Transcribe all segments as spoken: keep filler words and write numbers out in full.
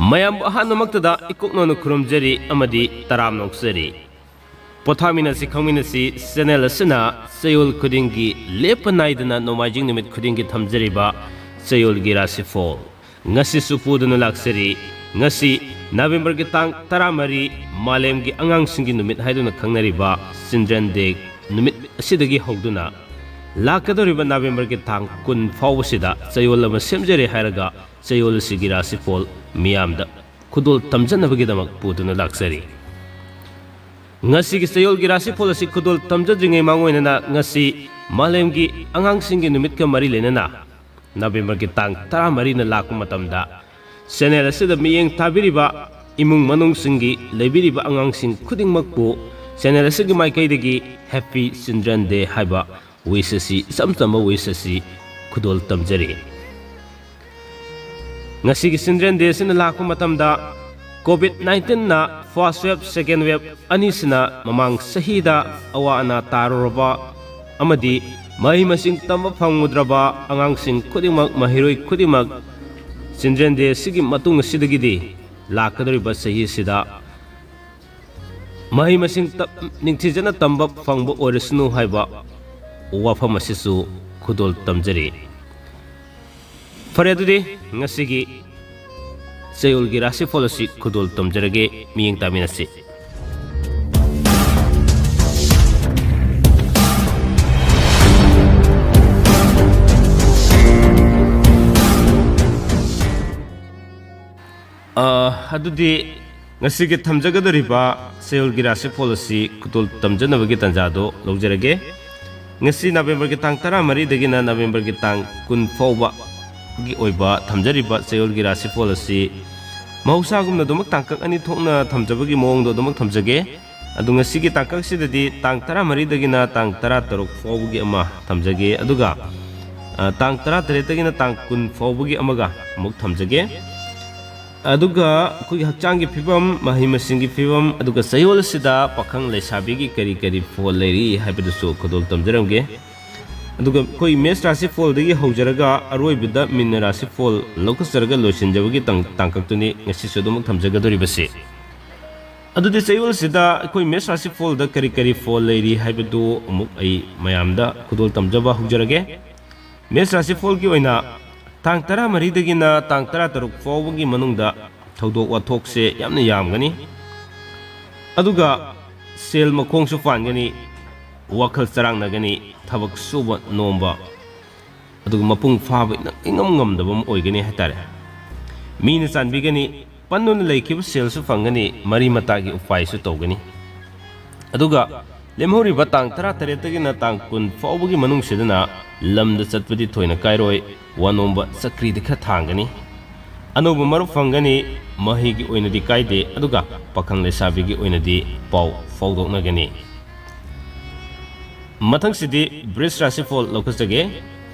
ꯃꯌꯥꯝꯕꯨ ꯑꯍꯥꯟꯕꯃꯛꯇꯗ ꯏꯀꯣꯛꯅꯧꯅ ꯈꯨꯔꯨꯝꯖꯔꯤ ꯑꯃꯗꯤ ꯇꯔꯥꯝꯅ ꯑꯣꯛꯆꯔꯤ꯫ ꯄꯣꯊꯥꯃꯤꯟꯅꯁꯤ ꯈꯪꯃꯤꯟꯅꯁꯤ ꯆꯦꯅꯦꯜ ꯑꯁꯤꯅ ꯆꯌꯣꯜ ꯈꯨꯗꯤꯡꯒꯤ ꯂꯦꯞꯄ ꯅꯥꯏꯗꯅ ꯅꯣꯡꯃꯥꯏꯖꯤꯡ ꯅꯨꯃꯤꯠ ꯈꯨꯗꯤꯡꯒꯤ ꯊꯝꯖꯔꯤꯕ ꯆꯌꯣꯜꯒꯤ ꯔꯥꯁꯤꯐꯣꯜ ꯉꯁꯤꯁꯨ ꯄꯨꯗꯨꯅ ꯂꯥꯛꯆꯔꯤ꯫ ꯉꯁꯤ ꯅꯕꯦꯝꯕꯔꯒꯤ ꯇꯥꯡ ꯇꯔꯥꯃꯔꯤ, ꯃꯥꯂꯦꯝꯒꯤ ꯑꯉꯥꯡꯁꯤꯡꯒꯤ ꯅꯨꯃꯤꯠ ꯍꯥꯏꯗꯨꯅ ꯈꯪꯅꯔꯤꯕ ꯆꯤꯜꯗ꯭ꯔꯦꯟ ꯗꯦ ꯅꯨꯃꯤꯠ ꯑꯁꯤꯗꯒꯤ ꯍꯧꯗꯨꯅ ꯂꯥꯛꯀꯗꯧꯔꯤꯕ ꯅꯕꯦꯝꯕꯔꯒꯤ ꯇꯥꯡ ꯀꯨꯟ ꯐꯥꯎꯕꯁꯤꯗ ꯆꯌꯣꯜ ꯑꯃ ꯁꯦꯝꯖꯔꯦ ꯍꯥꯏꯔꯒ ꯆꯌꯣꯜ ꯑꯁꯤꯒꯤ ꯔꯥꯁꯤꯐꯣꯜ ꯃꯤꯌꯥꯝꯗ ꯈꯨꯗꯣꯜ ꯇꯝꯖꯅꯕꯒꯤꯗꯃꯛ ꯄꯨꯗꯨꯅ ꯂꯥꯛꯆꯔꯤ꯫ ꯉꯁꯤꯒꯤ ꯆꯌꯣꯜꯒꯤ ꯔꯥꯁꯤꯐꯣꯜ ꯑꯁꯤ ꯈꯨꯗꯣꯜ ꯇꯝꯖꯗ꯭ꯔꯤꯉꯩ ꯃꯥꯡꯑꯣꯏꯅꯅ ꯉꯁꯤ ꯃꯥꯂꯦꯝꯒꯤ ꯑꯉꯥꯡꯁꯤꯡꯒꯤ ꯅꯨꯃꯤꯠꯀ ꯃꯔꯤ ꯂꯩꯅꯅ ꯅꯕꯦꯝꯕꯔꯒꯤ ꯇꯥꯡ ꯇꯔꯥꯃꯔꯤꯅ ꯂꯥꯛꯄ ꯃꯇꯝꯗ ꯆꯦꯅꯦꯜ ꯑꯁꯤꯗ ꯃꯤꯠꯌꯦꯡ ꯊꯥꯕꯤꯔꯤꯕ ꯏꯃꯨꯡ ꯃꯅꯨꯡꯁꯤꯡꯒꯤ ꯂꯩꯕꯤꯔꯤꯕ ꯑꯉꯥꯡꯁꯤꯡ ꯈꯨꯗꯤꯡꯃꯛꯄꯨ ꯆꯦꯅꯦꯜ ꯑꯁꯤꯒꯤ ꯃꯥꯏꯀꯩꯗꯒꯤ Happy Children Day ꯍꯥꯏꯕ ꯋꯤꯁ ꯑꯁꯤ, ꯏꯆꯝ ꯆꯝꯕ ꯋꯤꯁ ꯑꯁꯤ ꯈꯨꯗꯣꯜ ꯇꯝꯖꯔꯤ꯫ ꯉꯁꯤꯒꯤ ꯆꯤꯜꯗ꯭ꯔꯦꯟ ꯗꯦ ꯑꯁꯤꯅ ꯂꯥꯛꯄ ꯃꯇꯝꯗ ꯀꯣꯚꯤꯗ ꯅꯥꯏꯟꯇꯤꯟꯅ ꯐꯥꯔꯁ ꯋꯦꯕ, ꯁꯦꯀꯦꯟ ꯋꯦꯕ ꯑꯅꯤꯁꯤꯅ ꯃꯃꯥꯡ ꯆꯍꯤꯗ ꯑꯋꯥ ꯑꯅꯥ ꯇꯥꯔꯨꯔꯕ ꯑꯃꯗꯤ ꯃꯍꯩ ꯃꯁꯤꯡ ꯇꯝꯕ ꯐꯪꯉꯨꯗ꯭ꯔꯕ ꯑꯉꯥꯡꯁꯤꯡ ꯈꯨꯗꯤꯡꯃꯛ, ꯃꯍꯩꯔꯣꯏ ꯈꯨꯗꯤꯡꯃꯛ ꯆꯤꯜꯗ꯭ꯔꯦꯟ ꯗꯦ ꯑꯁꯤꯒꯤ ꯃꯇꯨꯡ ꯑꯁꯤꯗꯒꯤꯗꯤ ꯂꯥꯛꯀꯗꯧꯔꯤꯕ ꯆꯍꯤ ꯑꯁꯤꯗ ꯃꯍꯩ ꯃꯁꯤꯡ ꯇꯞ-, ꯅꯤꯡꯊꯤꯖꯅ ꯇꯝꯕ ꯐꯪꯕ ꯑꯣꯏꯔꯁꯅꯨ ꯍꯥꯏꯕ ꯋꯥꯐꯝ ꯑꯁꯤꯁꯨ ꯈꯨꯗꯣꯜ ꯇꯝꯖꯔꯤ꯫ ꯐꯔꯦ, ꯑꯗꯨꯗꯤ ꯉꯁꯤꯒꯤ ꯆꯌꯣꯜꯒꯤ ꯔꯥꯁꯤꯐꯣꯜ ꯑꯁꯤ ꯈꯨꯗꯣꯜ ꯇꯝꯖꯔꯒꯦ, ꯃꯤꯠꯌꯦꯡ ꯇꯥꯃꯤꯟꯅꯁꯤ꯫ ꯑ, ꯑꯗꯨꯗꯤ ꯉꯁꯤꯒꯤ ꯊꯝꯖꯒꯗꯧꯔꯤꯕ ꯆꯌꯣꯜꯒꯤ ꯔꯥꯁꯤꯐꯣꯜ ꯑꯁꯤ ꯈꯨꯗꯣꯜ ꯇꯝꯖꯅꯕꯒꯤ ꯇꯥꯟꯖꯥꯗꯣ ꯂꯧꯖꯔꯒꯦ꯫ ꯉꯁꯤ ꯅꯕꯦꯝꯕꯔꯒꯤ ꯇꯥꯡ ꯇꯔꯥꯃꯔꯤꯗꯒꯤꯅ ꯅꯕꯦꯝꯕꯔꯒꯤ ꯇꯥꯡ ꯀꯨꯟ ꯐꯥꯎꯕꯒꯤ ꯑꯣꯏꯕ ꯊꯝꯖꯔꯤꯕ ꯆꯌꯣꯜꯒꯤ ꯔꯥꯁꯤꯐꯣꯜ ꯑꯁꯤ ꯃꯍꯧꯁꯥꯒꯨꯝꯅ ꯑꯗꯨꯃꯛ ꯇꯥꯡꯀꯛ ꯑꯅꯤ ꯊꯣꯛꯅ ꯊꯝꯖꯕꯒꯤ ꯃꯑꯣꯡꯗꯣ ꯑꯗꯨꯃꯛ ꯊꯝꯖꯒꯦ꯫ ꯑꯗꯨ ꯉꯁꯤꯒꯤ ꯇꯥꯡꯀꯛꯁꯤꯗꯗꯤ ꯇꯥꯡ ꯇꯔꯥꯃꯔꯤꯗꯒꯤꯅ ꯇꯥꯡ ꯇꯔꯥꯇꯔꯨꯛ ꯐꯥꯎꯕꯒꯤ ꯑꯃ ꯊꯝꯖꯒꯦ, ꯑꯗꯨꯒ, ꯑ, ꯇꯥꯡ ꯇꯔꯥꯇꯔꯦꯠꯇꯒꯤꯅ ꯇꯥꯡ ꯀꯨꯟ ꯐꯥꯎꯕꯒꯤ ꯑꯃꯒ ꯑꯃꯨꯛ ꯊꯝꯖꯒꯦ꯫ ꯑꯗꯨꯒ ꯑꯩꯈꯣꯏꯒꯤ ꯍꯛꯆꯥꯡꯒꯤ ꯐꯤꯕꯝ, ꯃꯍꯩ ꯃꯁꯤꯡꯒꯤ ꯐꯤꯕꯝ, ꯑꯗꯨꯒ ꯆꯌꯣꯜ ꯑꯁꯤꯗ ꯄꯥꯈꯪ ꯂꯩꯁꯥꯕꯤꯒꯤ ꯀꯔꯤ ꯀꯔꯤ ꯐꯣꯜ ꯂꯩꯔꯤ ꯍꯥꯏꯕꯗꯨꯁꯨ ꯈꯨꯗꯣꯜ ꯇꯝꯖꯔꯝꯒꯦ꯫ ꯑꯗꯨꯒ ꯑꯩꯈꯣꯏ ꯃꯦꯁ ꯔꯥꯁꯤꯐꯣꯜꯗꯒꯤ ꯍꯧꯖꯔꯒ ꯑꯔꯣꯏꯕꯗ ꯃꯤꯟꯅ ꯔꯥꯁꯤꯐꯣꯜ ꯂꯧꯈꯠꯆꯔꯒ ꯂꯣꯏꯁꯤꯟꯖꯕꯒꯤ ꯇꯥꯡ-, ꯇꯥꯡꯀꯛꯇꯨꯅꯤ ꯉꯁꯤꯁꯨ ꯑꯗꯨꯃꯛ ꯊꯝꯖꯒꯗꯧꯔꯤꯕꯁꯤ꯫ ꯑꯗꯨꯗꯤ ꯆꯌꯣꯜꯁꯤꯗ ꯑꯩꯈꯣꯏ ꯃꯦꯁ ꯔꯥꯁꯤꯐꯣꯜꯗ ꯀꯔꯤ ꯀꯔꯤ ꯐꯣꯜ ꯂꯩꯔꯤ ꯍꯥꯏꯕꯗꯨ ꯑꯃꯨꯛ ꯑꯩ ꯃꯌꯥꯝꯗ ꯈꯨꯗꯣꯜ ꯇꯝꯖꯕ ꯍꯧꯖꯔꯒꯦ꯫ ꯃꯦꯁ ꯔꯥꯁꯤꯐꯣꯜꯒꯤ ꯑꯣꯏꯅ ꯇꯥꯡ ꯇꯔꯥꯃꯔꯤꯗꯒꯤꯅ ꯇꯥꯡ ꯇꯔꯥꯇꯔꯨꯛ ꯐꯥꯎꯕꯒꯤ ꯃꯅꯨꯡꯗ ꯊꯧꯗꯣꯛ ꯋꯥꯊꯣꯛꯁꯦ ꯌꯥꯝꯅ ꯌꯥꯝꯒꯅꯤ꯫ ꯑꯗꯨꯒ ꯁꯦꯜ ꯃꯈꯣꯡꯁꯨ ꯄꯥꯟꯒꯅꯤ, ꯋꯥꯈꯜ ꯆꯔꯥꯡꯅꯒꯅꯤ, ꯊꯕꯛ ꯁꯨꯕ ꯅꯣꯝꯕ, ꯑꯗꯨꯒ ꯃꯄꯨꯡ ꯐꯥꯕ ꯏꯅ-, ꯏꯉꯝ ꯉꯝꯗꯕ ꯑꯃ ꯑꯣꯏꯒꯅꯤ ꯍꯥꯏꯇꯥꯔꯦ꯫ ꯃꯤꯅ ꯆꯥꯟꯕꯤꯒꯅꯤ, ꯄꯟꯗꯨꯅ ꯂꯩꯈꯤꯕ ꯁꯦꯜꯁꯨ ꯐꯪꯒꯅꯤ, ꯃꯔꯤ ꯃꯇꯥꯒꯤ ꯎꯄꯥꯏꯁꯨ ꯇꯧꯒꯅꯤ꯫ ꯑꯗꯨꯒ ꯂꯦꯝꯍꯧꯔꯤꯕ ꯇꯥꯡ ꯇꯔꯥꯇꯔꯦꯠꯇꯒꯤꯅ ꯇꯥꯡ ꯀꯨꯟ ꯐꯥꯎꯕꯒꯤ ꯃꯅꯨꯡꯁꯤꯗꯅ ꯂꯝꯗ ꯆꯠꯄꯗꯤ ꯊꯣꯏꯅ ꯀꯥꯏꯔꯣꯏ, ꯋꯥꯅꯣꯝꯕ ꯆꯀ꯭ꯔꯤꯗꯤ ꯈꯔ ꯊꯥꯡꯒꯅꯤ꯫ ꯑꯅꯧꯕ ꯃꯔꯨꯞ ꯐꯪꯒꯅꯤ, ꯃꯍꯩꯒꯤ ꯑꯣꯏꯅꯗꯤ ꯀꯥꯏꯗꯦ, ꯑꯗꯨꯒ ꯄꯥꯈꯪ ꯂꯩꯁꯥꯕꯤꯒꯤ ꯑꯣꯏꯅꯗꯤ ꯄꯥꯎ ꯐꯥꯎꯗꯣꯛꯅꯒꯅꯤ꯫ ꯃꯊꯪꯁꯤꯗꯤ ꯕ꯭ꯔꯤꯖ ꯔꯥꯁꯤꯐꯣꯜ ꯂꯧꯈꯠꯆꯒꯦ꯫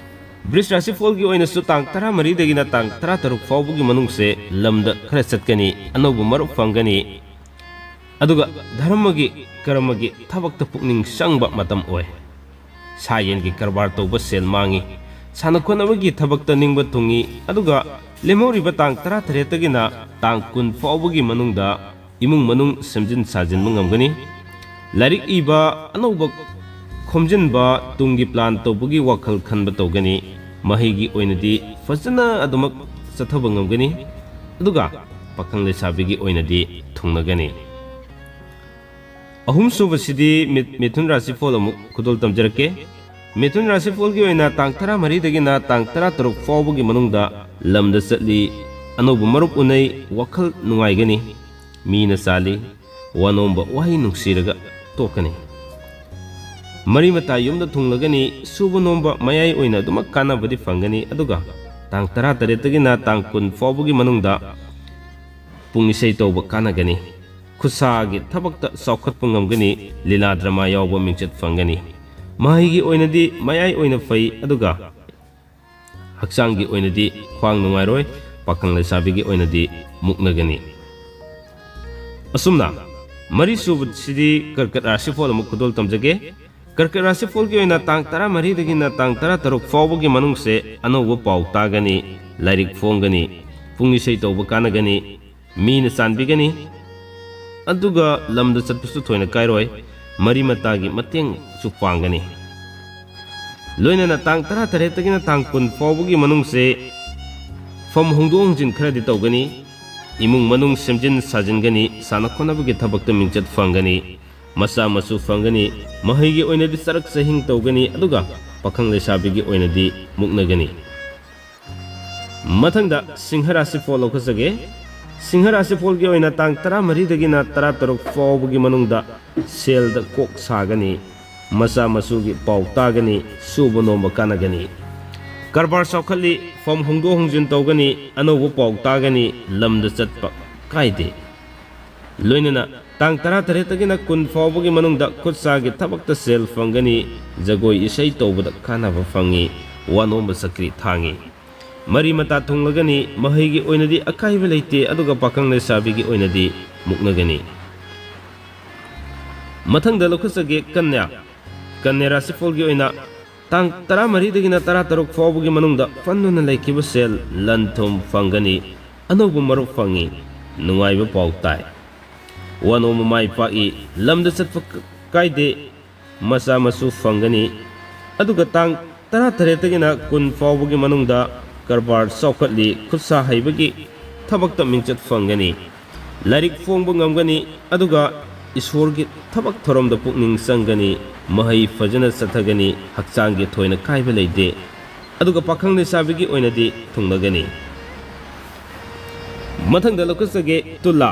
ꯕ꯭ꯔꯤꯖ ꯔꯥꯁꯤꯐꯣꯜꯒꯤ ꯑꯣꯏꯅꯁꯨ ꯇꯥꯡ ꯇꯔꯥꯃꯔꯤꯗꯒꯤꯅ ꯇꯥꯡ ꯇꯔꯥꯇꯔꯨꯛ ꯐꯥꯎꯕꯒꯤ ꯃꯅꯨꯡꯁꯦ ꯂꯝꯗ ꯈꯔ ꯆꯠꯀꯅꯤ, ꯑꯅꯧꯕ ꯃꯔꯨꯞ ꯐꯪꯒꯅꯤ꯫ ꯑꯗꯨꯒ ꯙꯔꯃꯒꯤ, ꯀꯔꯃꯒꯤ ꯊꯕꯛꯇ ꯄꯨꯛꯅꯤꯡ ꯆꯪꯕ ꯃꯇꯝ ꯑꯣꯏ꯫ ꯁꯥ ꯌꯦꯟꯒꯤ ꯀꯔꯕꯥꯔ ꯇꯧꯕ ꯁꯦꯜ ꯃꯥꯡꯉꯤ, ꯁꯥꯟꯅ ꯈꯣꯠꯅꯕꯒꯤ ꯊꯕꯛꯇ ꯅꯤꯡꯕ ꯊꯨꯡꯉꯤ, ꯑꯗꯨꯒ ꯂꯦꯝꯍꯧꯔꯤꯕ ꯇꯥꯡ ꯇꯔꯥꯇꯔꯦꯠꯇꯒꯤꯅ ꯇꯥꯡ ꯀꯨꯟ ꯐꯥꯎꯕꯒꯤ ꯃꯅꯨꯡꯗ ꯏꯃꯨꯡ ꯃꯅꯨꯡ ꯁꯦꯝꯖꯤꯟ ꯁꯥꯖꯤꯟꯕ ꯉꯝꯒꯅꯤ꯫ ꯂꯥꯏꯔꯤꯛ ꯏꯕ, ꯑꯅꯧꯕ ꯈꯣꯝꯖꯤꯟꯕ, ꯇꯨꯡꯒꯤ ꯄ꯭ꯂꯥꯟ ꯇꯧꯕꯒꯤ ꯋꯥꯈꯜ ꯈꯟꯕ ꯇꯧꯒꯅꯤ꯫ ꯃꯍꯩꯒꯤ ꯑꯣꯏꯅꯗꯤ ꯐꯖꯅ ꯑꯗꯨꯃꯛ ꯆꯠꯊꯕ ꯉꯝꯒꯅꯤ, ꯑꯗꯨꯒ ꯄꯥꯈꯪ ꯂꯩꯁꯥꯕꯤꯒꯤ ꯑꯣꯏꯅꯗꯤ ꯊꯨꯡꯅꯒꯅꯤ꯫ ꯑꯍꯨꯝꯁꯨꯕꯁꯤꯗꯤ ꯃꯤ-, ꯃꯤꯊꯨꯟ ꯔꯥꯁꯤꯐꯣꯜ ꯑꯃꯨꯛ ꯈꯨꯗꯣꯜ ꯇꯝꯖꯔꯛꯀꯦ꯫ ꯃꯤꯊꯨꯟ ꯔꯥꯁꯤꯐꯣꯜꯒꯤ ꯑꯣꯏꯅ ꯇꯥꯡ ꯇꯔꯥꯃꯔꯤꯗꯒꯤꯅ ꯇꯥꯡ ꯇꯔꯥꯇꯔꯨꯛ ꯐꯥꯎꯕꯒꯤ ꯃꯅꯨꯡꯗ ꯂꯝꯗ ꯆꯠꯂꯤ, ꯑꯅꯧꯕ ꯃꯔꯨꯞ ꯎꯅꯩ, ꯋꯥꯈꯜ ꯅꯨꯡꯉꯥꯏꯒꯅꯤ꯫ ꯃꯤꯅ ꯆꯥꯜꯂꯤ, ꯋꯥꯅꯣꯝꯕ ꯋꯥꯍꯩ ꯅꯨꯡꯁꯤꯔꯒ ꯇꯣꯛꯀꯅꯤ꯫ ꯃꯔꯤ ꯃꯇꯥ ꯌꯨꯝꯗ ꯊꯨꯡꯂꯒꯅꯤ, ꯁꯨꯕ ꯅꯣꯝꯕ ꯃꯌꯥꯏ ꯑꯣꯏꯅ ꯑꯗꯨꯃꯛ ꯀꯥꯟꯅꯕꯗꯤ ꯐꯪꯒꯅꯤ, ꯑꯗꯨꯒ ꯇꯥꯡ ꯇꯔꯥꯇꯔꯦꯠꯇꯒꯤꯅ ꯇꯥꯡ ꯀꯨꯟ ꯐꯥꯎꯕꯒꯤ ꯃꯅꯨꯡꯗ ꯄꯨꯡ ꯏꯁꯩ ꯇꯧꯕ ꯀꯥꯟꯅꯒꯅꯤ꯫ ꯈꯨꯠꯁꯥꯒꯤ ꯊꯕꯛꯇ ꯆꯥꯎꯈꯠꯄ ꯉꯝꯒꯅꯤ, ꯂꯤꯂꯥ ꯗ꯭ꯔꯃꯥ ꯌꯥꯎꯕ ꯃꯤꯡꯆꯠ ꯐꯪꯒꯅꯤ꯫ ꯃꯍꯩꯒꯤ ꯑꯣꯏꯅꯗꯤ ꯃꯌꯥꯏ ꯑꯣꯏꯅ ꯐꯩ, ꯑꯗꯨꯒ ꯍꯛꯆꯥꯡꯒꯤ ꯑꯣꯏꯅꯗꯤ ꯈ꯭ꯋꯥꯡ ꯅꯨꯡꯉꯥꯏꯔꯣꯏ, ꯄꯥꯈꯪ ꯂꯩꯁꯥꯕꯤꯒꯤ ꯑꯣꯏꯅꯗꯤ ꯃꯨꯛꯅꯒꯅꯤ꯫ ꯑꯁꯨꯝꯅ ꯃꯔꯤꯁꯨꯕꯁꯤꯗꯤ ꯀꯔꯀꯠ ꯔꯥꯁꯤꯐꯣꯜ ꯑꯃꯨꯛ ꯈꯨꯗꯣꯜ ꯇꯝꯖꯒꯦ꯫ ꯀꯔꯀꯠ ꯔꯥꯁꯤꯐꯣꯜꯒꯤ ꯑꯣꯏꯅ ꯇꯥꯡ ꯇꯔꯥꯃꯔꯤꯗꯒꯤꯅ ꯇꯥꯡ ꯇꯔꯥꯇꯔꯨꯛ ꯐꯥꯎꯕꯒꯤ ꯃꯅꯨꯡꯁꯦ ꯑꯅꯧꯕ ꯄꯥꯎ ꯇꯥꯒꯅꯤ, ꯂꯥꯏꯔꯤꯛ ꯐꯣꯡꯒꯅꯤ, ꯄꯨꯡ ꯏꯁꯩ ꯇꯧꯕ ꯀꯥꯟꯅꯒꯅꯤ, ꯃꯤꯅ ꯆꯥꯟꯕꯤꯒꯅꯤ, ꯑꯗꯨꯒ ꯂꯝꯗ ꯆꯠꯄꯁꯨ ꯊꯣꯏꯅ ꯀꯥꯏꯔꯣꯏ, ꯃꯔꯤ ꯃꯇꯥꯒꯤ ꯃꯇꯦꯡꯁꯨ ꯄꯥꯡꯒꯅꯤ꯫ ꯂꯣꯏꯅꯅ ꯇꯥꯡ ꯇꯔꯥꯇꯔꯦꯠꯇꯒꯤꯅ ꯇꯥꯡ ꯀꯨꯟ ꯐꯥꯎꯕꯒꯤ ꯃꯅꯨꯡꯁꯦ ꯐꯝ ꯍꯣꯡꯗꯣꯛ ꯍꯣꯡꯖꯤꯟ ꯈꯔꯗꯤ ꯇꯧꯒꯅꯤ, ꯏꯃꯨꯡ ꯃꯅꯨꯡ ꯁꯦꯝꯖꯤꯟ ꯁꯥꯖꯤꯟꯒꯅꯤ, ꯁꯥꯟꯅ ꯈꯣꯠꯅꯕꯒꯤ ꯊꯕꯛꯇ ꯃꯤꯡꯆꯠ ꯐꯪꯒꯅꯤ, ꯃꯆꯥ ꯃꯁꯨ ꯐꯪꯒꯅꯤ, ꯃꯍꯩꯒꯤ ꯑꯣꯏꯅꯗꯤ ꯆꯔꯛ ꯆꯍꯤꯡ ꯇꯧꯒꯅꯤ, ꯑꯗꯨꯒ ꯄꯥꯈꯪ ꯂꯩꯁꯥꯕꯤꯒꯤ ꯑꯣꯏꯅꯗꯤ ꯃꯨꯛꯅꯒꯅꯤ꯫ ꯃꯊꯪꯗ ꯁꯤꯡꯍ ꯔꯥꯁꯤꯐꯣꯜ ꯂꯧꯈꯠꯆꯒꯦ꯫ ꯁꯤꯡꯍ ꯔꯥꯁꯤꯐꯣꯜꯒꯤ ꯑꯣꯏꯅ ꯇꯥꯡ ꯇꯔꯥꯃꯔꯤꯗꯒꯤꯅ ꯇꯔꯥꯇꯔꯨꯛ ꯐꯥꯎꯕꯒꯤ ꯃꯅꯨꯡꯗ ꯁꯦꯜꯗ ꯀꯣꯛ ꯁꯥꯒꯅꯤ, ꯃꯆꯥ ꯃꯁꯨꯒꯤ ꯄꯥꯎ ꯇꯥꯒꯅꯤ, ꯁꯨꯕ ꯅꯣꯝꯕ ꯀꯥꯟꯅꯒꯅꯤ꯫ ꯀꯔꯕꯥꯔ ꯆꯥꯎꯈꯠꯂꯤ, ꯐꯝ ꯍꯣꯡꯗꯣꯛ ꯍꯣꯡꯖꯤꯟ ꯇꯧꯒꯅꯤ, ꯑꯅꯧꯕ ꯄꯥꯎ ꯇꯥꯒꯅꯤ, ꯂꯝꯗ ꯆꯠꯄ ꯀꯥꯏꯗꯦ꯫ ꯂꯣꯏꯅꯅ ꯇꯥꯡ ꯇꯔꯥꯇꯔꯦꯠꯇꯒꯤꯅ ꯀꯨꯟ ꯐꯥꯎꯕꯒꯤ ꯃꯅꯨꯡꯗ ꯈꯨꯠꯁꯥꯒꯤ ꯊꯕꯛꯇ ꯁꯦꯜ ꯐꯪꯒꯅꯤ, ꯖꯒꯣꯏ ꯏꯁꯩ ꯇꯧꯕꯗ ꯀꯥꯟꯅꯕ ꯐꯪꯉꯤ, ꯋꯥꯅꯣꯝꯕ ꯆꯀ꯭ꯔꯤ ꯊꯥꯡꯉꯤ꯫ ꯃꯔꯤ ꯃꯇꯥ ꯊꯨꯡꯂꯒꯅꯤ, ꯃꯍꯩꯒꯤ ꯑꯣꯏꯅꯗꯤ ꯑꯀꯥꯏꯕ ꯂꯩꯇꯦ, ꯑꯗꯨꯒ ꯄꯥꯈꯪ ꯂꯩꯁꯥꯕꯤꯒꯤ ꯑꯣꯏꯅꯗꯤ ꯃꯨꯛꯅꯒꯅꯤ꯫ ꯃꯊꯪꯗ ꯂꯧꯈꯠꯆꯒꯦ ꯀꯟꯌꯥ꯫ ꯀꯟꯌꯥ ꯔꯥꯁꯤꯐꯣꯜꯒꯤ ꯑꯣꯏꯅ ꯇꯥꯡ ꯇꯔꯥꯃꯔꯤꯗꯒꯤꯅ ꯇꯔꯥꯇꯔꯨꯛ ꯐꯥꯎꯕꯒꯤ ꯃꯅꯨꯡꯗ ꯄꯟꯗꯨꯅ ꯂꯩꯈꯤꯕ ꯁꯦꯜ, ꯂꯟ ꯊꯨꯝ ꯐꯪꯒꯅꯤ, ꯑꯅꯧꯕ ꯃꯔꯨꯞ ꯐꯪꯉꯤ, ꯅꯨꯡꯉꯥꯏꯕ ꯄꯥꯎ ꯇꯥꯏ꯫ ꯋꯥꯅꯣꯝꯕ ꯃꯥꯏ ꯄꯥꯛꯏ, ꯂꯝꯗ ꯆꯠꯄ ꯀꯥꯏꯗꯦ, ꯃꯆꯥ ꯃꯁꯨ ꯐꯪꯒꯅꯤ꯫ ꯑꯗꯨꯒ ꯇꯥꯡ ꯇꯔꯥꯇꯔꯦꯠꯇꯒꯤꯅ ꯀꯨꯟ ꯐꯥꯎꯕꯒꯤ ꯃꯅꯨꯡꯗ ꯀꯔꯕꯥꯔ ꯆꯥꯎꯈꯠꯂꯤ, ꯈꯨꯠꯁꯥ ꯍꯩꯕꯒꯤ ꯊꯕꯛꯇ ꯃꯤꯡꯆꯠ ꯐꯪꯒꯅꯤ꯫ ꯂꯥꯏꯔꯤꯛ ꯐꯣꯡꯕ ꯉꯝꯒꯅꯤ, ꯑꯗꯨꯒ ꯏꯁꯣꯔꯒꯤ ꯊꯕꯛ ꯊꯧꯔꯝꯗ ꯄꯨꯛꯅꯤꯡ ꯆꯪꯒꯅꯤ, ꯃꯍꯩ ꯐꯖꯅ ꯆꯠꯊꯒꯅꯤ, ꯍꯛꯆꯥꯡꯒꯤ ꯊꯣꯏꯅ ꯀꯥꯏꯕ ꯂꯩꯇꯦ꯫ ꯑꯗꯨꯒ ꯄꯥꯈꯪ ꯂꯩꯁꯥꯕꯤꯒꯤ ꯑꯣꯏꯅꯗꯤ ꯊꯨꯡꯂꯒꯅꯤ꯫ ꯃꯊꯪꯗ ꯂꯧꯈꯠꯆꯒꯦ ꯇꯨꯂꯥ꯫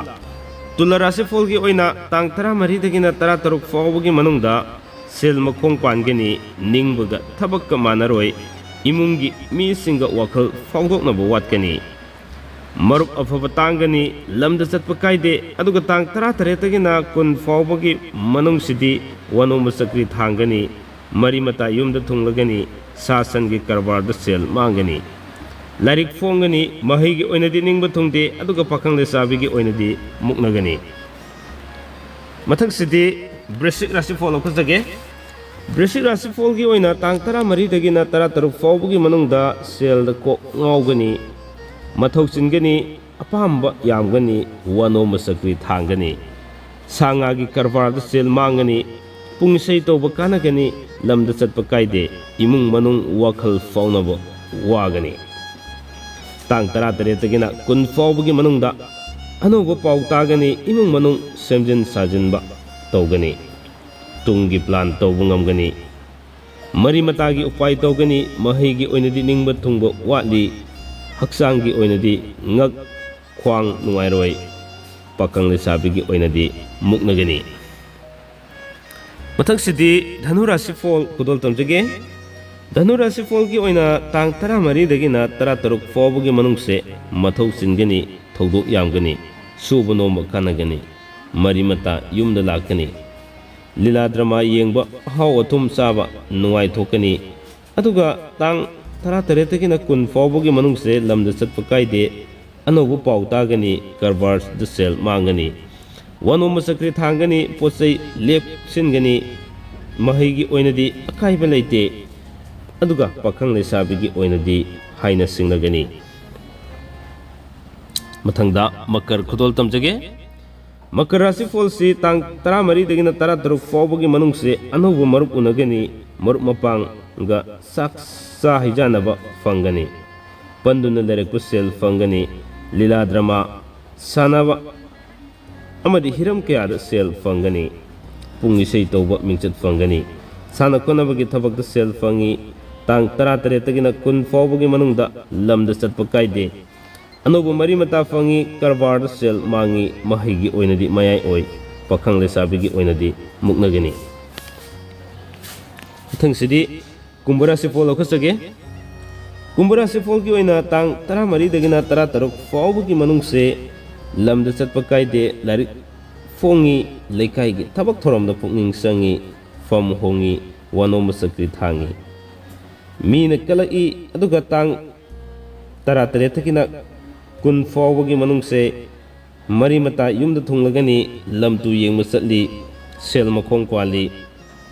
ꯇꯨꯂꯥ ꯔꯥꯁꯤꯐꯣꯜꯒꯤ ꯑꯣꯏꯅ ꯇꯥꯡ ꯇꯔꯥꯃꯔꯤꯗꯒꯤꯅ ꯇꯔꯥꯇꯔꯨꯛ ꯐꯥꯎꯕꯒꯤ ꯃꯅꯨꯡꯗ ꯁꯦꯜ ꯃꯈꯣꯡ ꯄꯥꯟꯒꯅꯤ, ꯅꯤꯡꯕꯒ ꯊꯕꯛꯀ ꯃꯥꯟꯅꯔꯣꯏ, ꯏꯃꯨꯡꯒꯤ ꯃꯤꯁꯤꯡꯒ ꯋꯥꯈꯜ ꯐꯥꯎꯗꯣꯛꯅꯕ ꯋꯥꯠꯀꯅꯤ꯫ ꯃꯔꯨꯞ ꯑꯐꯕ ꯇꯥꯡꯒꯅꯤ, ꯂꯝꯗ ꯆꯠꯄ ꯀꯥꯏꯗꯦ, ꯑꯗꯨꯒ ꯇꯥꯡ ꯇꯔꯥꯇꯔꯦꯠꯇꯒꯤꯅ ꯀꯨꯟ ꯐꯥꯎꯕꯒꯤ ꯃꯅꯨꯡꯁꯤꯗꯤ ꯋꯥꯅꯣꯝꯕ ꯆꯀ꯭ꯔꯤ ꯊꯥꯡꯒꯅꯤ, ꯃꯔꯤ ꯃꯇꯥ ꯌꯨꯝꯗ ꯊꯨꯡꯂꯒꯅꯤ, ꯁꯥ ꯁꯟꯒꯤ ꯀꯔꯕꯥꯔꯗ ꯁꯦꯜ ꯃꯥꯡꯒꯅꯤ꯫ ꯂꯥꯏꯔꯤꯛ ꯐꯣꯡꯒꯅꯤ, ꯃꯍꯩꯒꯤ ꯑꯣꯏꯅꯗꯤ ꯅꯤꯡꯕ ꯊꯨꯡꯗꯦ, ꯑꯗꯨꯒ ꯄꯥꯈꯪ ꯂꯩꯁꯥꯕꯤꯒꯤ ꯑꯣꯏꯅꯗꯤ ꯃꯨꯛꯅꯒꯅꯤ꯫ ꯃꯊꯪꯁꯤꯗꯤ ꯕ꯭ꯔꯤꯁꯤꯛ ꯔꯥꯁꯤꯐꯣꯜ ꯂꯧꯈꯠꯆꯒꯦ꯫ ꯕ꯭ꯔꯤꯁꯤꯛ ꯔꯥꯁꯤꯐꯣꯜꯒꯤ ꯑꯣꯏꯅ ꯇꯥꯡ ꯇꯔꯥꯃꯔꯤꯗꯒꯤꯅ ꯇꯔꯥꯇꯔꯨꯛ ꯐꯥꯎꯕꯒꯤ ꯃꯅꯨꯡꯗ ꯁꯦꯜꯗ ꯀꯣꯛ ꯉꯥꯎꯒꯅꯤ, ꯃꯊꯧ ꯆꯤꯟꯒꯅꯤ, ꯑꯄꯥꯝꯕ ꯌꯥꯝꯒꯅꯤ, ꯋꯥꯅꯣꯝꯕ ꯆꯀ꯭ꯔꯤ ꯊꯥꯡꯒꯅꯤ, ꯁꯥ ꯉꯥꯒꯤ ꯀꯔꯕꯥꯔꯗ ꯁꯦꯜ ꯃꯥꯡꯒꯅꯤ, ꯄꯨꯡ ꯏꯁꯩ ꯇꯧꯕ ꯀꯥꯟꯅꯒꯅꯤ, ꯂꯝꯗ ꯆꯠꯄ ꯀꯥꯏꯗꯦ, ꯏꯃꯨꯡ ꯃꯅꯨꯡ ꯋꯥꯈꯜ ꯐꯥꯎꯅꯕ ꯋꯥꯒꯅꯤ꯫ ꯇꯥꯡ ꯇꯔꯥꯇꯔꯦꯠꯇꯒꯤꯅ ꯀꯨꯟ ꯐꯥꯎꯕꯒꯤ ꯃꯅꯨꯡꯗ ꯑꯅꯧꯕ ꯄꯥꯎ ꯇꯥꯒꯅꯤ, ꯏꯃꯨꯡ ꯃꯅꯨꯡ ꯁꯦꯝꯖꯤꯟ ꯁꯥꯖꯤꯟꯕ ꯇꯧꯒꯅꯤ, ꯇꯨꯡꯒꯤ ꯄ꯭ꯂꯥꯟ ꯇꯧꯕ ꯉꯝꯒꯅꯤ, ꯃꯔꯤ ꯃꯇꯥꯒꯤ ꯎꯄꯥꯏ ꯇꯧꯒꯅꯤ, ꯃꯍꯩꯒꯤ ꯑꯣꯏꯅꯗꯤ ꯅꯤꯡꯕ ꯊꯨꯡꯕ ꯋꯥꯠꯂꯤ, ꯍꯛꯆꯥꯡꯒꯤ ꯑꯣꯏꯅꯗꯤ ꯉꯛ ꯈ꯭ꯋꯥꯡ ꯅꯨꯡꯉꯥꯏꯔꯣꯏ, ꯄꯥꯈꯪ ꯂꯩꯁꯥꯕꯤꯒꯤ ꯑꯣꯏꯅꯗꯤ ꯃꯨꯛꯅꯒꯅꯤ꯫ ꯃꯊꯪꯁꯤꯗꯤ ꯙꯅꯨ ꯔꯥꯁꯤꯐꯣꯜ ꯈꯨꯗꯣꯜ ꯇꯝꯖꯒꯦ꯫ ꯙꯅꯨ ꯔꯥꯁꯤꯐꯣꯜꯒꯤ ꯑꯣꯏꯅ ꯇꯥꯡ ꯇꯔꯥꯃꯔꯤꯗꯒꯤꯅ ꯇꯔꯥꯇꯔꯨꯛ ꯐꯥꯎꯕꯒꯤ ꯃꯅꯨꯡꯁꯦ ꯃꯊꯧ ꯆꯤꯟꯒꯅꯤ, ꯊꯧꯗꯣꯛ ꯌꯥꯝꯒꯅꯤ, ꯁꯨꯕ ꯅꯣꯝꯕ ꯀꯥꯟꯅꯒꯅꯤ, ꯃꯔꯤ ꯃꯇꯥ ꯌꯨꯝꯗ ꯂꯥꯛꯀꯅꯤ, ꯂꯤꯂꯥ ꯗ꯭ꯔꯃꯥ ꯌꯦꯡꯕ, ꯑꯍꯥꯎ ꯑꯊꯨꯝ ꯆꯥꯕ, ꯅꯨꯡꯉꯥꯏꯊꯣꯛꯀꯅꯤ꯫ ꯑꯗꯨꯒ ꯇꯥꯡ ꯇꯔꯥꯇꯔꯦꯠꯇꯒꯤꯅ ꯀꯨꯟ ꯐꯥꯎꯕꯒꯤ ꯃꯅꯨꯡꯁꯦ ꯂꯝꯗ ꯆꯠꯄ ꯀꯥꯏꯗꯦ, ꯑꯅꯧꯕ ꯄꯥꯎ ꯇꯥꯒꯅꯤ, ꯀꯔꯕꯥꯔꯗ ꯁꯦꯜ ꯃꯥꯡꯒꯅꯤ, ꯋꯥꯅꯣꯝꯕ ꯆꯀ꯭ꯔꯤ ꯊꯥꯡꯒꯅꯤ, ꯄꯣꯠ ꯆꯩ ꯂꯦꯞꯁꯤꯟꯒꯅꯤ, ꯃꯍꯩꯒꯤ ꯑꯣꯏꯅꯗꯤ ꯑꯀꯥꯏꯕ ꯂꯩꯇꯦ, ꯑꯗꯨꯒ ꯄꯥꯈꯪ ꯂꯩꯁꯥꯕꯤꯒꯤ ꯑꯣꯏꯅꯗꯤ ꯍꯥꯏꯅ ꯁꯤꯡꯅꯒꯅꯤ꯫ ꯃꯊꯪꯗ ꯃꯀꯔ ꯈꯨꯗꯣꯜ ꯇꯝꯖꯒꯦ꯫ ꯃꯀꯔ ꯔꯥꯁꯤꯐꯣꯜꯁꯤ ꯇꯥꯡ ꯇꯔꯥꯃꯔꯤꯗꯒꯤꯅ ꯇꯔꯥꯇꯔꯨꯛ ꯐꯥꯎꯕꯒꯤ ꯃꯅꯨꯡꯁꯦ ꯑꯅꯧꯕ ꯃꯔꯨꯞ ꯎꯅꯒꯅꯤ, ꯃꯔꯨꯞ ꯃꯄꯥꯡꯒ ꯆꯥꯛ ꯆꯥ ꯍꯩꯖꯥꯟꯅꯕ ꯐꯪꯒꯅꯤ, ꯄꯟꯗꯨꯅ ꯂꯩꯔꯛꯄ ꯁꯦꯜ ꯐꯪꯒꯅꯤ, ꯂꯤꯂꯥ ꯗ꯭ꯔꯃꯥ ꯁꯥꯟꯅꯕ ꯑꯃꯗꯤ ꯍꯤꯔꯝ ꯀꯌꯥꯗ ꯁꯦꯜ ꯐꯪꯒꯅꯤ, ꯄꯨꯡ ꯏꯁꯩ ꯇꯧꯕ ꯃꯤꯡꯆꯠ ꯐꯪꯒꯅꯤ, ꯁꯥꯟꯅ ꯈꯣꯠꯅꯕꯒꯤ ꯊꯕꯛꯇ ꯁꯦꯜ ꯐꯪꯉꯤ, ꯇꯥꯡ ꯇꯔꯥꯇꯔꯦꯠꯇꯒꯤꯅ ꯀꯨꯟ ꯐꯥꯎꯕꯒꯤ ꯃꯅꯨꯡꯗ ꯂꯝꯗ ꯆꯠꯄ ꯀꯥꯏꯗꯦ, ꯑꯅꯧꯕ ꯃꯔꯤ ꯃꯇꯥ ꯐꯪꯉꯤ, ꯀꯔꯕꯥꯔꯗ ꯁꯦꯜ ꯃꯥꯡꯉꯤ, ꯃꯍꯩꯒꯤ ꯑꯣꯏꯅꯗꯤ ꯃꯌꯥꯏ ꯑꯣꯏ, ꯄꯥꯈꯪ ꯂꯩꯁꯥꯕꯤꯒꯤ ꯑꯣꯏꯅꯗꯤ ꯃꯨꯛꯅꯒꯅꯤ꯫ ꯃꯊꯪꯁꯤꯗꯤ ꯀꯨꯝꯚ ꯔꯥꯁꯤꯐꯣꯜ ꯂꯧꯈꯠꯆꯒꯦ꯫ ꯀꯨꯝꯚ ꯔꯥꯁꯤꯐꯣꯜꯒꯤ ꯑꯣꯏꯅ ꯇꯥꯡ ꯇꯔꯥꯃꯔꯤꯗꯒꯤꯅ ꯇꯔꯥꯇꯔꯨꯛ ꯐꯥꯎꯕꯒꯤ ꯃꯅꯨꯡꯁꯦ ꯂꯝꯗ ꯆꯠꯄ ꯀꯥꯏꯗꯦ, ꯂꯥꯏꯔꯤꯛ ꯐꯣꯡꯉꯤ, ꯂꯩꯀꯥꯏꯒꯤ ꯊꯕꯛ ꯊꯧꯔꯝꯗ ꯄꯨꯛꯅꯤꯡ ꯆꯪꯉꯤ, ꯐꯝ ꯍꯣꯡꯉꯤ, ꯋꯥꯅꯣꯝꯕ ꯆꯀ꯭ꯔꯤ ꯊꯥꯡꯉꯤ꯫ ꯃꯤꯅ ꯀꯜꯂꯛꯏ, ꯑꯗꯨꯒ ꯇꯥꯡ ꯇꯔꯥꯇꯔꯦꯠꯇꯒꯤꯅ ꯀꯨꯟ ꯐꯥꯎꯕꯒꯤ ꯃꯅꯨꯡꯁꯦ ꯃꯔꯤ ꯃꯇꯥ ꯌꯨꯝꯗ ꯊꯨꯡꯂꯒꯅꯤ, ꯂꯝ ꯇꯨ ꯌꯦꯡꯕ ꯆꯠꯂꯤ, ꯁꯦꯜ ꯃꯈꯣꯡ ꯀ꯭ꯋꯥꯜꯂꯤ,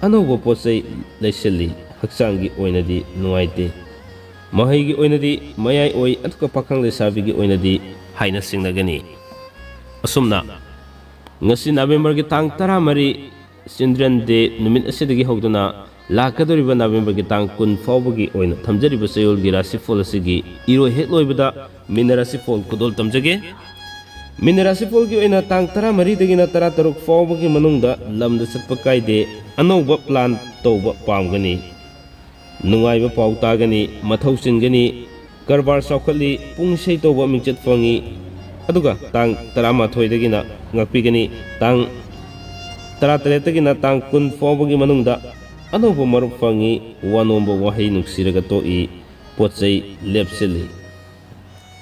ꯑꯅꯧꯕ ꯄꯣꯠ ꯆꯩ ꯂꯩꯁꯤꯜꯂꯤ꯫ ꯍꯛꯆꯥꯡꯒꯤ ꯑꯣꯏꯅꯗꯤ ꯅꯨꯡꯉꯥꯏꯇꯦ꯫ ꯃꯍꯩꯒꯤ ꯑꯣꯏꯅꯗꯤ ꯃꯌꯥꯏ ꯑꯣꯏ, ꯑꯗꯨꯒ ꯄꯥꯈꯪ ꯂꯩꯁꯥꯕꯤꯒꯤ ꯑꯣꯏꯅꯗꯤ ꯍꯥꯏꯅ ꯁꯤꯡꯅꯒꯅꯤ꯫ ꯑꯁꯨꯝꯅ ꯉꯁꯤ ꯅꯕꯦꯝꯕꯔꯒꯤ ꯇꯥꯡ ꯇꯔꯥꯃꯔꯤ, Children Day ꯅꯨꯃꯤꯠ ꯑꯁꯤꯗꯒꯤ ꯍꯧꯗꯨꯅ ꯂꯥꯛꯀꯗꯧꯔꯤꯕ ꯅꯕꯦꯝꯕꯔꯒꯤ ꯇꯥꯡ ꯀꯨꯟ ꯐꯥꯎꯕꯒꯤ ꯑꯣꯏꯅ ꯊꯝꯖꯔꯤꯕ ꯆꯌꯣꯜꯒꯤ ꯔꯥꯁꯤꯐꯣꯜ ꯑꯁꯤꯒꯤ ꯏꯔꯣꯏ ꯍꯦꯛ ꯂꯣꯏꯕꯗ ꯃꯤꯅ ꯔꯥꯁꯤꯐꯣꯜ ꯈꯨꯗꯣꯜ ꯇꯝꯖꯒꯦ꯫ ꯃꯤꯅ ꯔꯥꯁꯤꯐꯣꯜꯒꯤ ꯑꯣꯏꯅ ꯇꯥꯡ ꯇꯔꯥꯃꯔꯤꯗꯒꯤꯅ ꯇꯔꯥꯇꯔꯨꯛ ꯐꯥꯎꯕꯒꯤ ꯃꯅꯨꯡꯗ ꯂꯝꯗ ꯆꯠꯄ ꯀꯥꯏꯗꯦ꯫ ꯑꯅꯧꯕ plan ꯇꯧꯕ ꯄꯥꯝꯒꯅꯤ꯫ ꯅꯨꯡꯉꯥꯏꯕ ꯄꯥꯎ ꯇꯥꯒꯅꯤ, ꯃꯊꯧ ꯆꯤꯟꯒꯅꯤ, ꯀꯔꯕꯥꯔ ꯆꯥꯎꯈꯠꯂꯤ, ꯄꯨꯡ ꯏꯁꯩ ꯇꯧꯕ ꯃꯤꯡꯆꯠ ꯐꯪꯉꯤ꯫ ꯑꯗꯨꯒ ꯇꯥꯡ ꯇꯔꯥꯃꯥꯊꯣꯏꯗꯒꯤꯅ ꯉꯥꯛꯄꯤꯒꯅꯤ, ꯇꯥꯡ ꯇꯔꯥꯇꯔꯦꯠꯇꯒꯤꯅ ꯇꯥꯡ ꯀꯨꯟ ꯐꯥꯎꯕꯒꯤ ꯃꯅꯨꯡꯗ ꯑꯅꯧꯕ ꯃꯔꯨꯞ ꯐꯪꯉꯤ, ꯋꯥ ꯅꯣꯝꯕ ꯋꯥꯍꯩ ꯅꯨꯡꯁꯤꯔꯒ ꯇꯣꯛꯏ, ꯄꯣꯠ ꯆꯩ ꯂꯦꯞꯁꯤꯜꯂꯤ꯫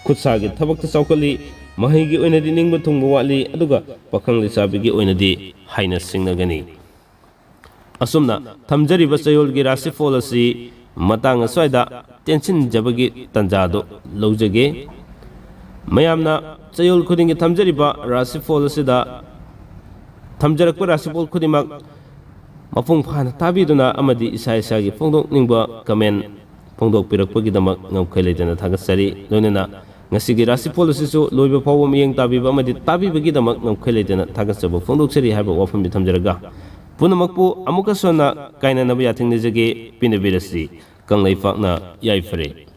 ꯈꯨꯠꯁꯥꯒꯤ ꯊꯕꯛꯇ ꯆꯥꯎꯈꯠꯂꯤ, ꯃꯍꯩꯒꯤ ꯑꯣꯏꯅꯗꯤ ꯅꯤꯡꯕ ꯊꯨꯡꯕ ꯋꯥꯠꯂꯤ, ꯑꯗꯨꯒ ꯄꯥꯈꯪ ꯂꯩꯁꯥꯕꯤꯒꯤ ꯑꯣꯏꯅꯗꯤ ꯍꯥꯏꯅ ꯁꯤꯡꯅꯒꯅꯤ꯫ ꯑꯁꯨꯝꯅ ꯊꯝꯖꯔꯤꯕ ꯆꯌꯣꯜꯒꯤ ꯔꯥꯁꯤꯐꯣꯜ ꯑꯁꯤ ꯃꯇꯥꯡ ꯑꯁ꯭ꯋꯥꯏꯗ ꯇꯦꯟꯁꯤꯟꯖꯕꯒꯤ ꯇꯥꯟꯖꯥꯗꯨ ꯂꯧꯖꯒꯦ꯫ ꯃꯌꯥꯝꯅ ꯆꯌꯣꯜ ꯈꯨꯗꯤꯡꯒꯤ ꯊꯝꯖꯔꯤꯕ ꯔꯥꯁꯤꯐꯣꯜ ꯑꯁꯤꯗ ꯊꯝꯖꯔꯛꯄ ꯔꯥꯁꯤꯐꯣꯜ ꯈꯨꯗꯤꯡꯃꯛ ꯃꯄꯨꯡ ꯐꯥꯅ ꯇꯥꯕꯤꯗꯨꯅ ꯑꯃꯗꯤ ꯏꯁꯥ ꯏꯁꯥꯒꯤ ꯐꯣꯡꯗꯣꯛꯅꯤꯡꯕ comment ꯐꯣꯡꯗꯣꯛꯄꯤꯔꯛꯄꯒꯤꯗꯃꯛ ꯉꯝꯈꯩ ꯂꯩꯇꯅ ꯊꯥꯒꯠꯆꯔꯤ꯫ ꯂꯣꯏꯅꯅ ꯉꯁꯤꯒꯤ ꯔꯥꯁꯤꯐꯣꯜ ꯑꯁꯤꯁꯨ ꯂꯣꯏꯕ ꯐꯥꯎꯕ ꯃꯤꯠꯌꯦꯡ ꯇꯥꯕꯤꯕ ꯑꯃꯗꯤ ꯇꯥꯕꯤꯕꯒꯤꯗꯃꯛ ꯉꯝꯈꯩ ꯂꯩꯇꯅ ꯊꯥꯒꯠꯆꯕ ꯐꯣꯡꯗꯣꯛꯆꯔꯤ ꯍꯥꯏꯕ ꯋꯥꯐꯝꯗꯤ ꯊꯝꯖꯔꯒ, ꯄꯨꯝꯅꯃꯛꯄꯨ ꯑꯃꯨꯛꯀ ꯁꯣꯟꯅ ꯀꯥꯏꯅꯅꯕ ꯌꯥꯊꯪ ꯅꯤꯖꯒꯦ꯫ ꯄꯤꯅꯕꯤꯔꯁꯤ꯫ ꯀꯪꯂꯩꯄꯥꯛꯅ ꯌꯥꯏꯐꯔꯦ꯫